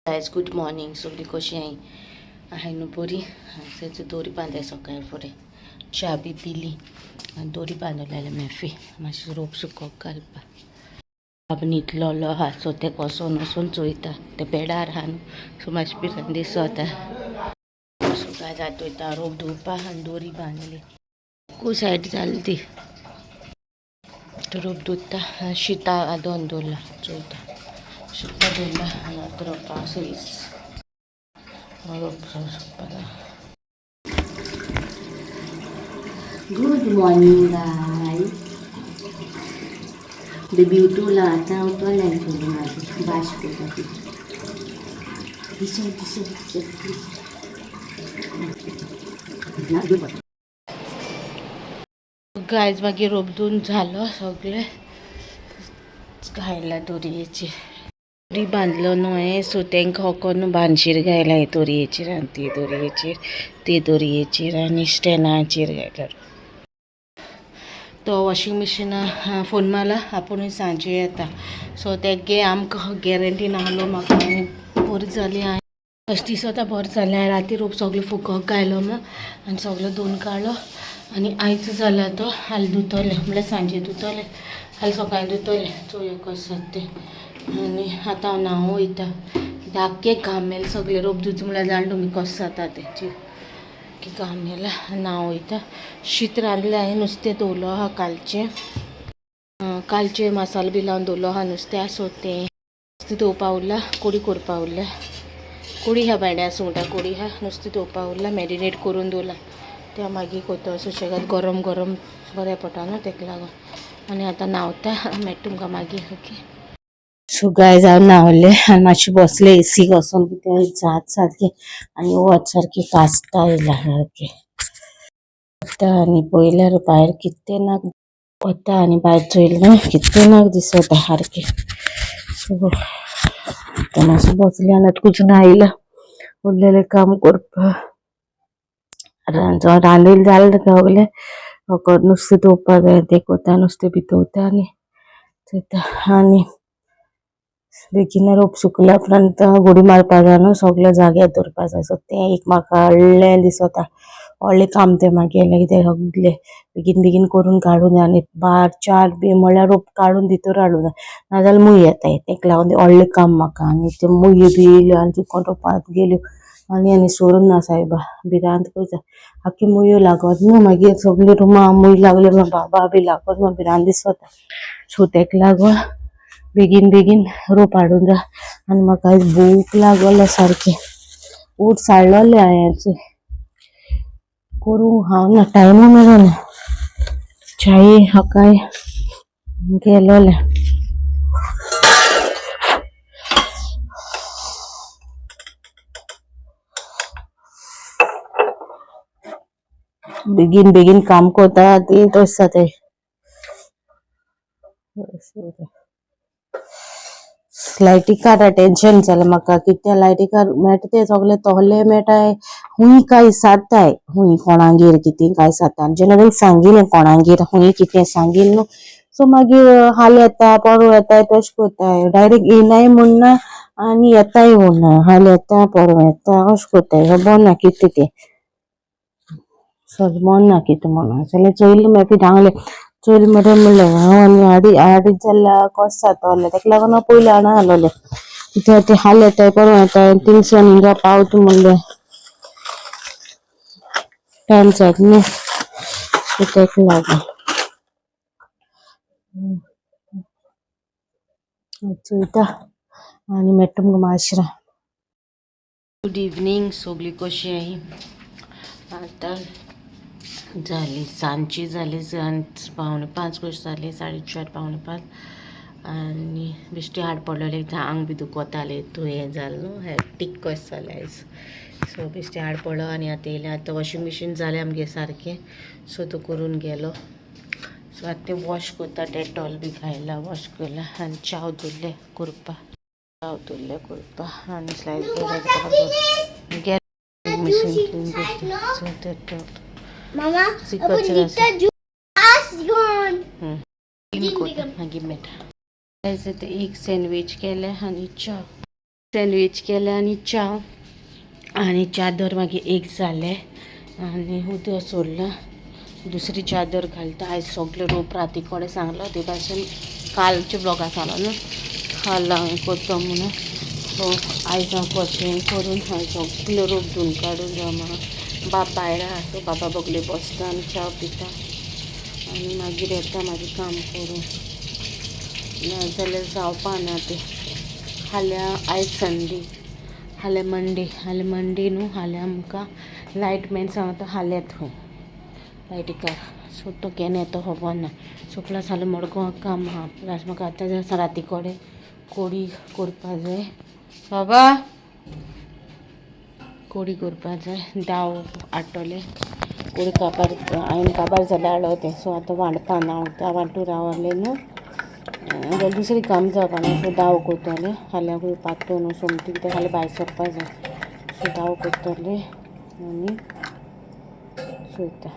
Guys, good morning. सगळी कशी आहे आहे न्हू बरी? हांवें दोरी बांदल्या. सकाळी फुडें च्या बी पिली आनी दोरी बांदलेले मेफी मातशी रोप सुकोवंक घालपा. बाब न्हिदलोलो आहा, सो ते वचोन वचोन चोयता. ते बेडार आहा न्हू, सो मातशें भिरांत दिसता. सो गायज, आतां वयता रोप धुवपा आनी दोरी बांदली कू सायड जाली ती. रोप धुता, शिता दोन दवरला, चोयता. शिता दवरला आनी आतां रोपा सरीस रोप सुकपा. Good morning guys. बेबी उठवला, आतां उठवलें थोडी मागीर भाश करता ती. दिसो दिसो दिसो. गायज, मागीर रोप धुवन जालो, सगळें घायला दोरयेचेर. दोरी बांदलो न्हू हांवें, सो तांकां होको न्हू बांदशीर घायला दोरयेचेर आनी ती दोरयेचेर, ती दोरयेचेर आनी स्टॅनाचेर घायला. तो वॉशिंग मशिना फोन मारला, आपुणूय सांजे येता. सो तेगे आमकां गॅरंटी नासलो. म्हाका आनी बरें जालें हांवें अशें दिसता, बरें जालें हांवें राती रोप सगळें फुगोवंक घायलो न्हू आनी सगळें धुवन काडलो. आनी आयज जाला तो हाल धुतले, म्हणल्यार सांजे धुतले, हाल सकाळीं धुतले. चोवया कशें जाता तें. आनी आतां हांव न्हांवूं वयता कित्याक आख्खे घामेल सगळें. रोप धुता म्हणल्यार जाणा तुमी कशें जाता तें की घामेला. न्हांव वयता. शीत रांदलें हांवें, नुस्तें दवरलो आहा कालचें. कालचें मसालो बी लावन दवरलो आहा नुस्तें. सो तें नुस्तें दवरपा उरलां, कोडी करपा उरल्या. कोडी आहा, बांयड्या सुंगटां कोडी आहा, नुस्तें दवरपा उरलां, मॅरिनेट करून दवरलां. तें मागीर कोत्तो सुशेगाद, गरम गरम बरें पडटा न्हू तेका लागून. आनी आतां न्हांवता, मागीर तुमकां मागीर. ओके. सो गायज, हांव न्हांवलें आनी मातशें बसलें एसीक वचोन कित्याक जात सारकें आनी वत सारकें काजता येयलां सारकें. वता आनी पळयल्यार भायर कितें ना, वता आनी भायर चोयलें न्हू कितें नाका दिसता सारकें. सो आतां मातशें बसलें आनी आतां आयलां उरलेलें काम करपाक. रांदून जालें सगलें, फकत नुस्तें दवरपा जाय. तें कोता, नुस्तें बी दवरता आनी चोयता. आनी बेगीन रोप सुकल्या उपरांत घुडी मारपा जाय न्हू, सगळें जाग्यार दवरपा जाय. सो तें एक म्हाका व्हडलें दिसता, व्हडलें काम तें मागीर कितें सगलें बेगीन बेगीन करून काडूंक जाय. आनी बार चार बी म्हणल्यार रोप काडून भितर हाडूंक जाय, नाजाल्यार मूय येताय. तेका लागून तें व्हडलें काम म्हाका. आनी त्यो मुयो बी येयल्यो आनी चुकोन रोपांत गेल्यो आनी आनी सोडून ना सायबा, भिरांत करता. आख्खी मुयो लागत न्हू मागीर सगळी रुमां मूय लागले, बाबा बी लागत न्हू, भिरांत दिसता. सो तेका लागून बेगीन बेगीन रोप हाडूंक जाय. आनी म्हाका आयज भूक लागल्या सारकी. उठ साडलोलें हांवें, करूंक हांव ना टायमू मेळना. च्याय सकाळी गेलोलें. बेगीन बेगीन काम करता ती तशें जाताय. लायटी काडा टेंशन जालें म्हाका कित्याक लायटी कार्ड मेळटा ते सगळे तोहले मेळटाय. हुंय काय साताय, हुंय कोणागेर कितें काय साता. आनी जेन्ना तांकां सांगिलें कोणागेर हुंय कितें सांगिलें न्हू, सो मागीर हाल येता पोरूं येताय तशें करताय. डायरेक्ट येनाय म्हण ना आनी येताय म्हण ना, हाल येता पोरूं येता अशें करताय. खबर ना कितें तें, सजमोन ना कितें म्हणून. जाल्यार चोयलें मागीर धांवलें, चोयलें मरे म्हणलें हांव आनी आडी आडीच जाल्यार कशें जातलें. तेका लागून हांव पयलीं हाडून घालोलें कित्याक ते हाल येताय पोरूं येताय, थिंगसान हिंगा पावता म्हणलें टायम जाता न्हू. सो तेका लागून चोयता आनी मेळटा तुमकां मातशें. Good evening. सगळीं कशीं आहाय? आतां जाली सांजची, जाली सांज, 4:45 कशी जाली, 4:30 4:45. आनी बेश्टी हाड पडलेलें, आंग बी दुखतालें, तुयें जालें न्हू, हॅक्टीक कशें जालें आयज. सो बेश्टें हाड पडलो आनी आतां येयलें. आतां वॉशिंग मशीन जालें आमगे सारकें, सो तो करून गेलो. सो आतां तें वॉश करता, डेटॉल बी घायला, वॉश केला आनी च्याव दवरलें करपा, च्याव दवरलें करपा आनी स्लायस गेले मशीन क्लीन करता. सो डेटॉल Mama, कचरा gone. Clean करता, मागीर मेळटा. ते एक सँडवीच केलें आनी च्या. सँडवीच केलें आनी च्या आनी चादर मागीर एक जालें आनी उदक सोडलां. दुसरी चादर घालता. आयज सगळें रोप राती कडेन सांगलो ते भाशेन कालच्या ब्लॉगा सांगलो न्हू, काल हांवें करता म्हणून. सो आयज हांव कशेंय करून हांवें सगळें रोप धुवन काडून जाय म्हाका. बाब भायर आहा, सो बाबा बगले बसता आनी च्या पिता आनी मागीर येता मागीर काम करून, नाजाल्यार जावपा ना तें. फाल्यां आयज संडे, फाल्यां मंडे, फाल्यां मंडे न्हू, फाल्यां आमकां लायट मॅन सांगता फाल्यां येता खंय लायटीकार. सो तो केन्ना येता खबर ना. सो प्लस फाल्यां मडगांव काम आहा, प्लस म्हाका आतां राती कडेन कोडी करपा जाय बाबा, कोडी करपा जाय. दाव हाडटले कोडी काबार हांवें काबार जाल्यार हाडलो तें. सो आतां वांटपा ना, हांव वांटू रावलें न्हू जाल्यार दुसरें काम जावपा ना. सो दाव करतलें फाल्यां, खंय पातो न्हू सोमती, कित्याक फाल्यां भायर सरपा जाय. सो दाव करतलें आनी चोयता.